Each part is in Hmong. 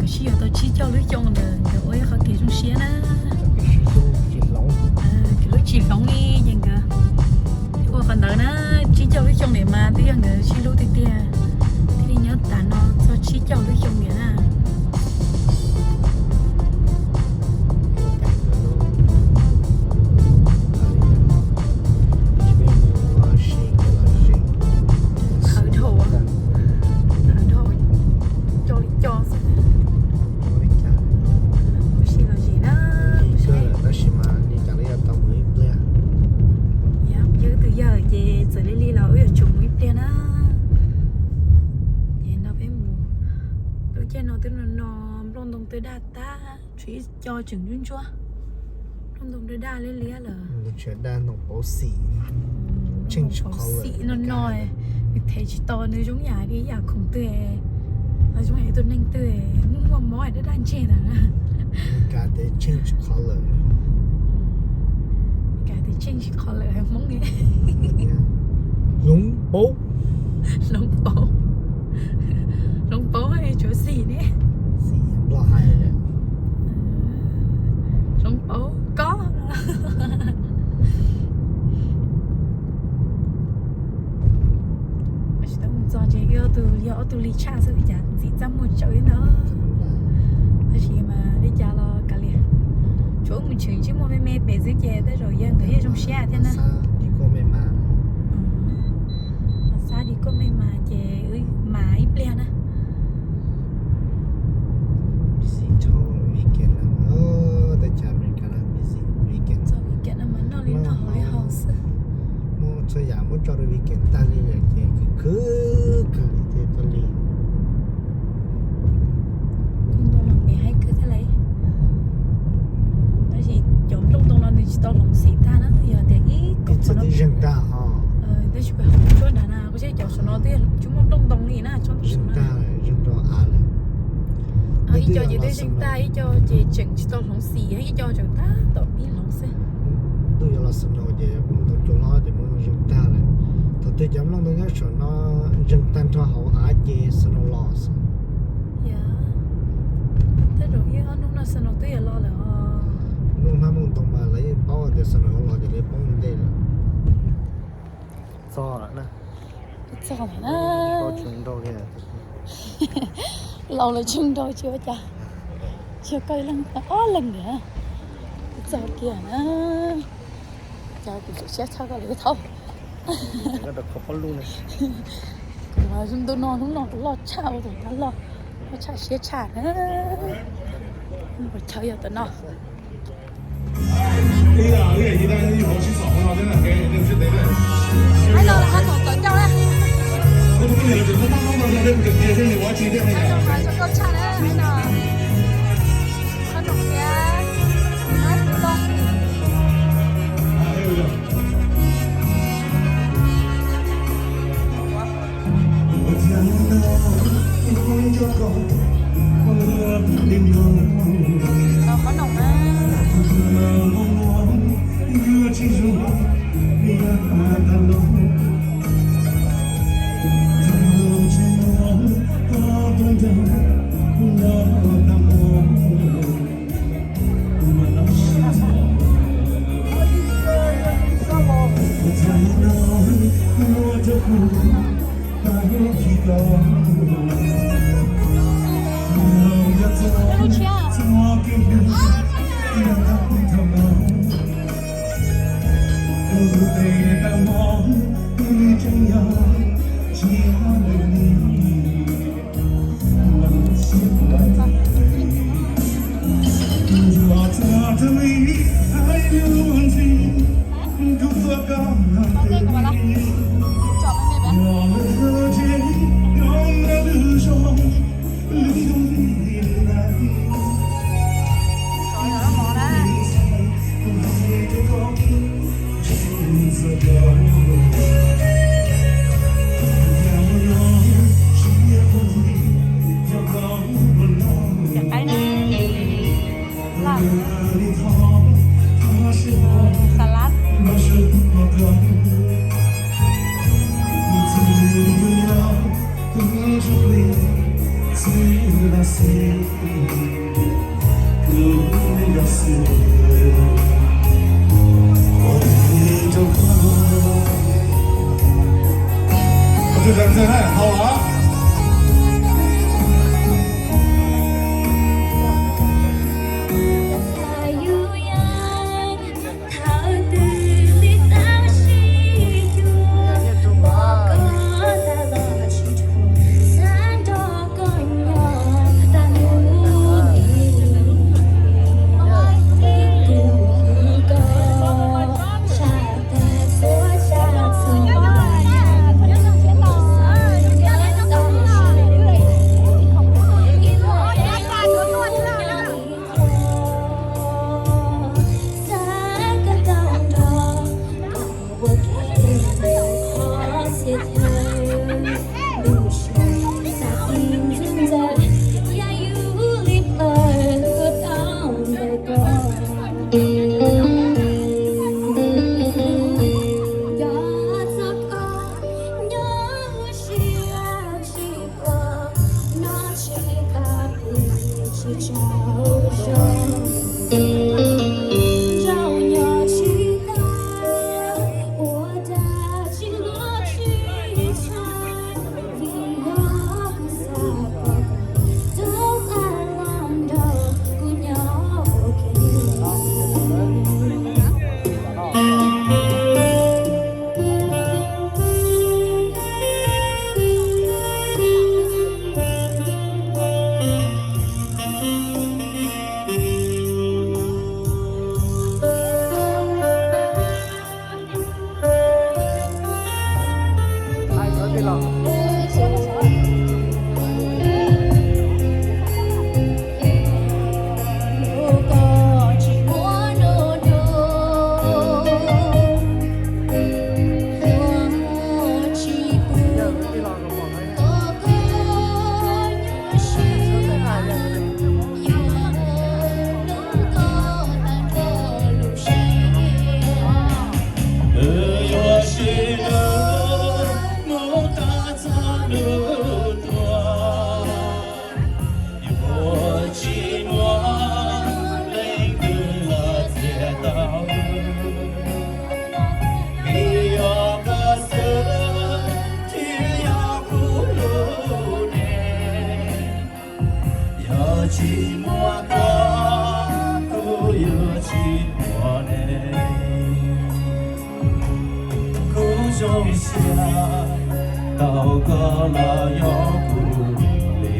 Sib yuav tau tsib caug lub xyoo ntawd nkawd ua ib qhov kev zoo siab na. Kev lub tsis hloov li ces nkawd thiaj ua qhov ntawd na. Tsib caug lub xyoo ntawd mas twb yog nkawd sib hlub tiag tiag, thiaj li nyob tas no txog tsib caug lub xyoo ntawd na. Qhawv dhau, qhawv dhau, co li co xwb. Kuv sim los zem na, tab sis mas li cas los yuav tau mus ib pliag. Yog wb tus yawg ces txawm li li los wb yuav tsum mus ib pliag na. Ces no peb mus, lub caij no twb no no, nplooj ntoo twb daj tag, tshuav ib co tseem ntsuab ntsuab. Nplooj ntoo twb daj liab liab lawm. Daj ntoo pauv xim, pauv xim no no, nws thev tsis tau, nws zoo yam li yam khoom twg, zoo yam tus neeg twg muaj muaj mob daj daj ntseg ntawd. Kav tias tsheej tsis qhov lawm. Kav tias tsheej tsis qhov lawm hais Hmoob li. Hloov pauv. Hloov pauv. Hloov pauv tsuav xim ne. Xim Nplog hais. Hloov pauv kob. Tsis tau mus txog ces yog tus, yog ob tug li tshaj xwb cas ntxim txaj muag tsawv li ntawd. Tab sis mas li cas los kav liam, tsuav mus tshwm ntsej muag me me pem xwb ces tej zaum yawg nkawd yeej zoo siab thiab na. Mas xav li koj me mas ces wb mas ib pliag na. Txog weekend no mas noj li noj haus li haus xwb. Muab txhua yam muab tso rau weekend tag li lawm ces khwv khwv kawg li thiaj tau li. Nplooj ntoo no pem haib kawg thiab lauj. Tab sis cov nplooj ntoo no nws tsis tau hloov xim tag na, yog tias ib txhia twb zeeg tag ho. Tab sis kuv hauv tsuab nrad na, kuv saib cov saum no twb tsis muaj nplooj ntoo li na, tsob ntoo saum no. Ib co ces twb zeeg tag, ib co ces tseem tsis tau hloov xim, ib co tseem tab tom pib hloov xwb. Ntuj yuav los snow ces nplooj ntoo cua hlob ces muab zeeg tag lawm. Thaum twg cov nplooj ntoo nyob saum no zeeg tag nrho hauv av ces snow los xwb. Tej zaum ib ob hnub no snow twb yuav los lawm os. Nplooj hmab nplooj ntoo mas lawv yeej paub tias snow los ces lawv poob ntej lawm. Txog lawm na. Txog lawm na. Laus lawm tsheej nrau tsis ua cas. Tsis yog koj ib leeg, ob leeg ntawd. Txog kiag na. Cas kuv tseem siab tshaj koj lawm thaum. Kuv mas ntu no hnub no kuv loj tshaj ua tus dab loj, loj tshaj siab tshaj na. Ua chaw yog tam no. Hais no ho thaum tawm ncauj na. Hais no mas zoo nkauj tshaj na, hais no. Qhov no tias, hais no. Qhov no na. Yog tsis muaj koj, kuv yuav tsis muaj neej. Kuv zoo siab tau koj los yog kuv li.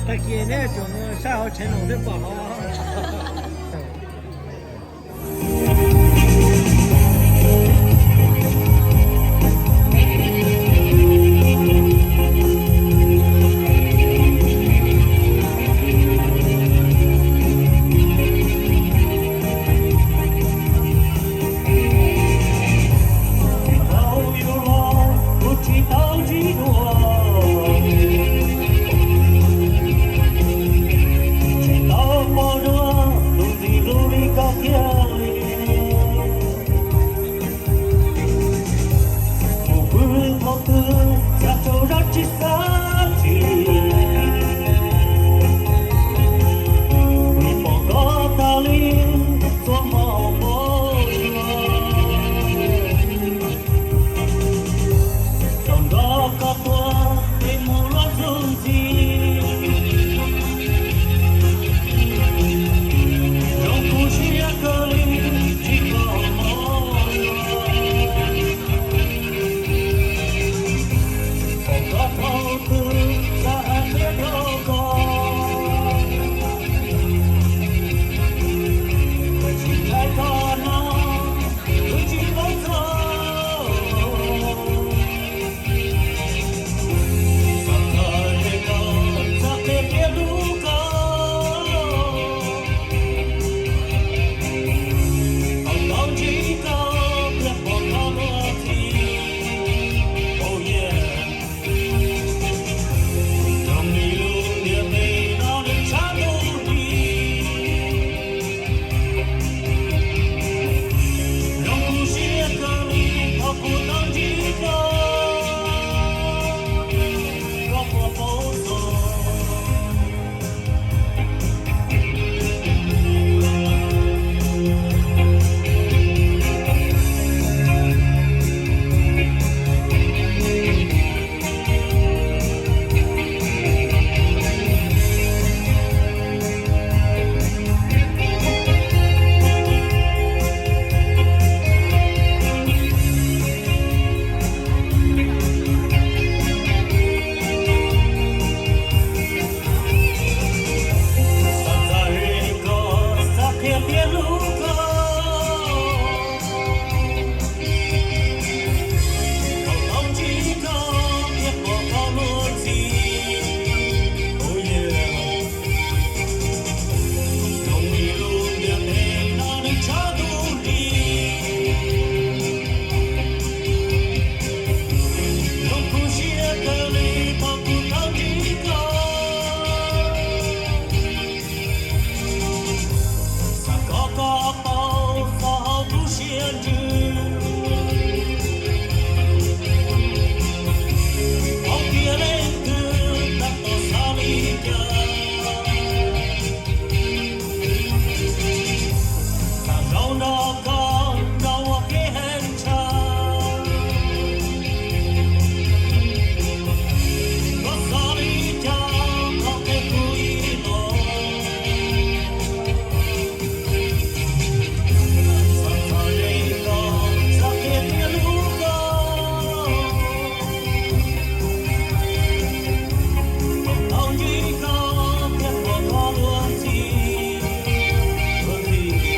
Tag kis nej tseem sab hauv tsheb no twb pom hauv. twg txhaj rau zaj tsis xav txim, vim pom koj tas li txhua hmo poob los. Txawm nrog koj tuag peb mus luag ntxuj ntxhi, zoo kuv siab kawg li tsis tau mov los. Pom koj thaum twg xav hais qhia rau koj, tsis ntshai koj hnov, wb tsis paub txog. Txog txog ze koj xav qhia qhia hlub koj, tau tau ntsib koj thiaj pom koj luag ntxhi. Oh yeah. Zoo li lub ntiaj teb no nws tshav ntuj nti, zoo kuv siab kawg li thaum kuv tau ntsib koj, koj puas paub txog. Xav txog li koj, xav qhia qhia hlub koj, thaum tau ntsib koj thiaj pom koj luag ntxhi. Oh yeah. Zoo li lub ntiaj teb no nws tshav ntuj nti, zoo kuv siab kawg li thaum kuv tau ntsib koj, xav kom koj paub txog hauv kuv siab ntsws, paub tias leej twg tab tom xav li cas. Xav zaum nrog koj nrog ua ke heev tshaj, koj xav li cas qhov qhia kuv ib los. Xav txog li koj, xav qhia qhia hlub koj, thaum tau ntsib koj thiaj pom koj luag ntxhi. Luag ntxhi.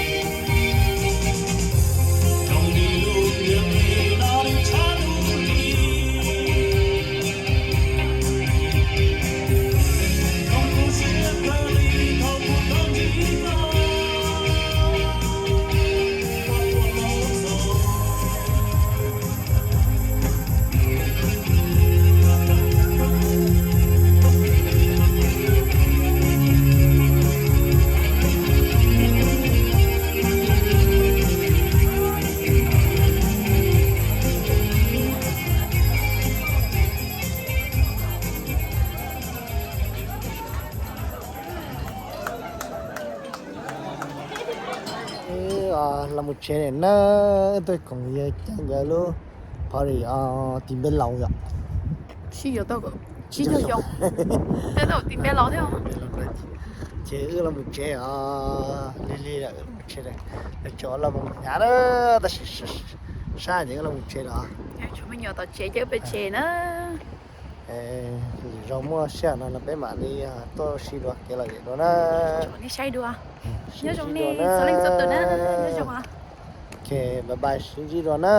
Zoo li lub ntiaj teb no nws tshav ntuj nti, zoo kuv siab kawg li thaum kuv tau ntsib koj, koj puas paub txog. Los mus tsev na, tuaj koom yawg Ceeb nkawd lub party tim Npej Laus yom. Sib yuav tau tsib caug xyoo, tej tau tim Npej Laus thiab. Ces wb los mus tsev os, lig lig lawm, mus tsev lawm, lawv tseem los mus hnyav na, tab sis sab ces wb los mus tsev lawm. Tshuav me nyuam tom tsev ces wb pem tsev na. Lwm zaus muaj sij hawm no peb mam li tuaj sib dua kev lom zem dua na. Nej saib dua. Nyob zoo nej txhua leej txhua tus na. Nyob zoo. Ok, bye bye, sib ntsib dua na.